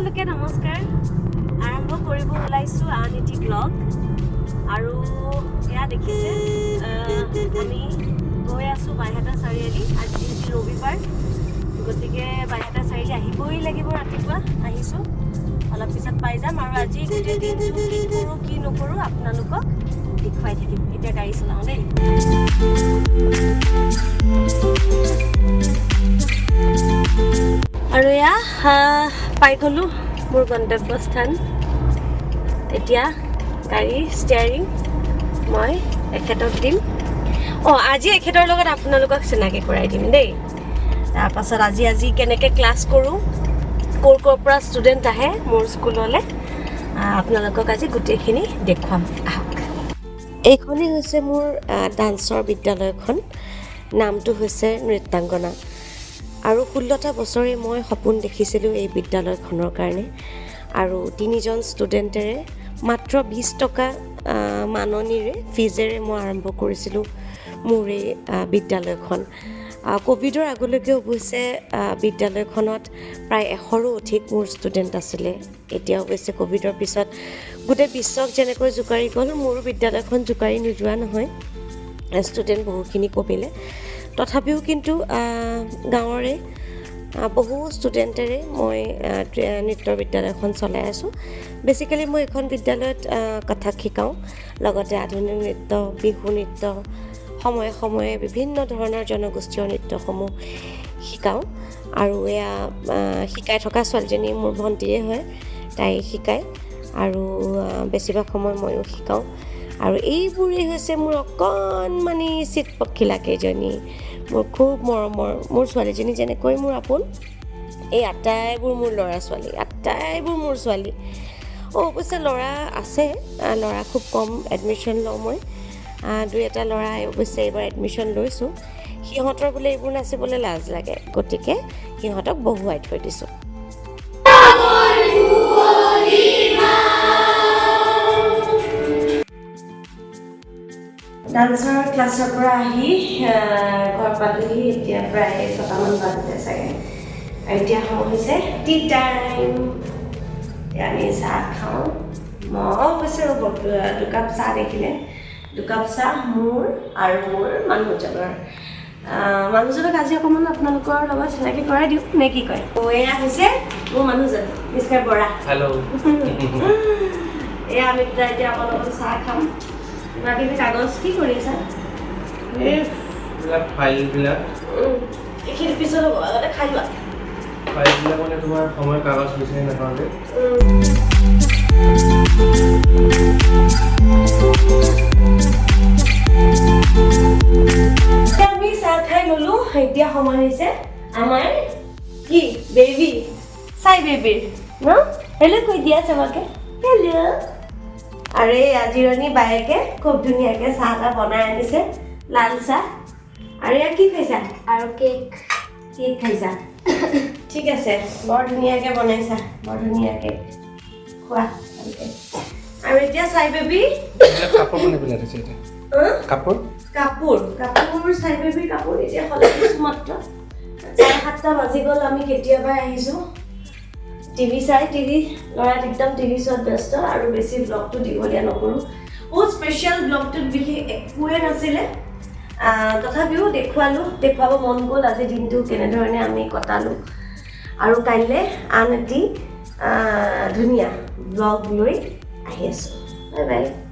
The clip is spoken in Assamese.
সকলোকে নমস্কাৰ। আৰম্ভ কৰিব ওলাইছোঁ আন এটি ব্লগ। আৰু এয়া দেখিছে, আমি গৈ আছোঁ বাইহাটা চাৰিআলি। আজি যিহেতু ৰবিবাৰ, গতিকে বাইহাটা চাৰিআলি আহিবই লাগিব। ৰাতিপুৱা আহিছোঁ, অলপ পিছত পাই যাম। আৰু আজি গোটেই দিনটো কি কৰোঁ কি নকৰোঁ আপোনালোকক দেখুৱাই থাকিম। এতিয়া গাড়ী চলাওঁ দেই। আৰু এয়া পাই গ'লোঁ মোৰ গন্তব্যস্থান। এতিয়া গাড়ী ষ্টিয়াৰিং মই এখেতক দিম। অঁ, আজি এখেতৰ লগত আপোনালোকক চিনাকি কৰাই দিম দেই। তাৰপাছত আজি আজি কেনেকৈ ক্লাছ কৰোঁ, ক'ৰ ক'ৰ পৰা ষ্টুডেণ্ট আহে মোৰ স্কুললৈ, আপোনালোকক আজি গোটেইখিনি দেখুৱাম, আহক। এইখনেই হৈছে মোৰ ডান্সৰ বিদ্যালয়খন, নামটো হৈছে নৃত্যাংগনা। আৰু 16টা বছৰে মই সপোন দেখিছিলোঁ এই বিদ্যালয়খনৰ কাৰণে। আৰু তিনিজন ষ্টুডেণ্টেৰে মাত্ৰ 20 টকা মাননিৰে, ফিজেৰে মই আৰম্ভ কৰিছিলোঁ মোৰ এই বিদ্যালয়খন। ক'ভিডৰ আগলৈকে অৱশ্যে বিদ্যালয়খনত প্ৰায় 100ৰো অধিক মোৰ ষ্টুডেণ্ট আছিলে। এতিয়া অৱশ্যে ক'ভিডৰ পিছত গোটেই বিশ্বক যেনেকৈ জোকাৰি গ'ল, মোৰো বিদ্যালয়খন জোকাৰি নোযোৱা নহয়, ষ্টুডেণ্ট বহুখিনি কমিলে। তথাপিও কিন্তু গাঁৱৰে বহু ষ্টুডেণ্টেৰে মই নৃত্যৰ বিদ্যালয়খন চলাই আছোঁ। বেচিকেলি মই এইখন বিদ্যালয়ত কথক শিকাওঁ, লগতে আধুনিক নৃত্য, বিহু নৃত্য, সময়ে সময়ে বিভিন্ন ধৰণৰ জনগোষ্ঠীয় নৃত্যসমূহ শিকাওঁ। আৰু এয়া শিকাই থকা ছোৱালীজনী মোৰ ভণ্টীয়ে হয়, তাই শিকায় আৰু বেছিভাগ সময় ময়ো শিকাওঁ। আৰু এইবোৰেই হৈছে মোৰ অকণমানি চিত পখিলা কেইজনী, মোৰ খুব মৰমৰ। মোৰ ছোৱালীজনী যেনেকৈ মোৰ আপোন, এই আটাইবোৰ মোৰ ল'ৰা ছোৱালী, আটাইবোৰ মোৰ ছোৱালী। অঁ, অৱশ্যে ল'ৰা আছে, ল'ৰা খুব কম এডমিশ্যন লওঁ মই। দুই এটা ল'ৰা অৱশ্যে এইবাৰ এডমিশ্যন লৈছোঁ। সিহঁতৰ বোলে এইবোৰ নাচিবলৈ লাজ লাগে, গতিকে সিহঁতক বহুৱাই থৈ দিছোঁ। ডান্সৰ ক্লাছৰ পৰা আহি ঘৰ পালোহি। এতিয়া প্ৰায় 6টামান বাজিলে চাগে। আৰু এতিয়া সময় হৈছে টি টাইম। এতিয়া আমি চাহ খাওঁ। মই অৱশ্যে, ৰ'ব, দুকাপ চাহ দেখিলে, দুকাপ চাহ মোৰ আৰু মোৰ মানুহজনৰ। মানুহজনক আজি অকণমান আপোনালোকৰ লগত চিনাকি কৰাই দিওঁ নে কি কয়? এয়া হৈছে মোৰ মানুহজন মিষ্টাৰ বৰা। হেল্ল'। এয়া আমি দুটা এতিয়া অকণ অকণ চাহ খাম। কিবা কিবি কাগজ কি কৰি আছা? এইবিলাক ফাইলবিলাক। এইখিনি পিছত হ'ব, আগতে খাই লোৱা। ফাইলবিলাক মানে তোমাৰ সময় কাগজ বিচাৰি নাপাওঁ যে। এতিয়া আমি চাহ খাই ল'লো। এতিয়া সময় হৈছে আমাৰ কি বেবী, চাই বেবীৰ ন। হেল্ল' কৈ দিয়া চবকে, হেল্ল'। আৰু এই আজিৰণী বায়েকে খুব ধুনীয়াকৈ চাহ এটা বনাই আনিছে, লাল চাহ। আৰু ইয়াত কি খাইছা? আৰু কেক। কেক খাইছা? ঠিক আছে, বৰ ধুনীয়াকৈ বনাইছা, বৰ ধুনীয়া কেক, খোৱা ভালকে। আৰু এতিয়া চাই বেবী। এইবিলাক কাপোৰ কোনে পেলাই থৈছে এতিয়া? কাপোৰ। কাপোৰ, কাপোৰ, চাই বেবীৰ কাপোৰ এতিয়া সলাই দিছোঁ মাত্ৰ। 7:30 বাজি গ'ল, আমি কেতিয়াবাই আহিছোঁ। টিভি চাই, টিভি ল'ৰাত একদম টিভি চোৱাত ব্যস্ত। আৰু বেছি ব্লগটো দীঘলীয়া নকৰোঁ। বহুত স্পেচিয়েল ব্লগটোত বিশেষ একোৱে নাছিলে, তথাপিও দেখুৱালোঁ, দেখুৱাব মন গ'ল আজি দিনটো কেনেধৰণে আমি কটালোঁ। আৰু কাইলৈ আন এটি ধুনীয়া ব্লগ লৈ আহি আছোঁ। Bye bye.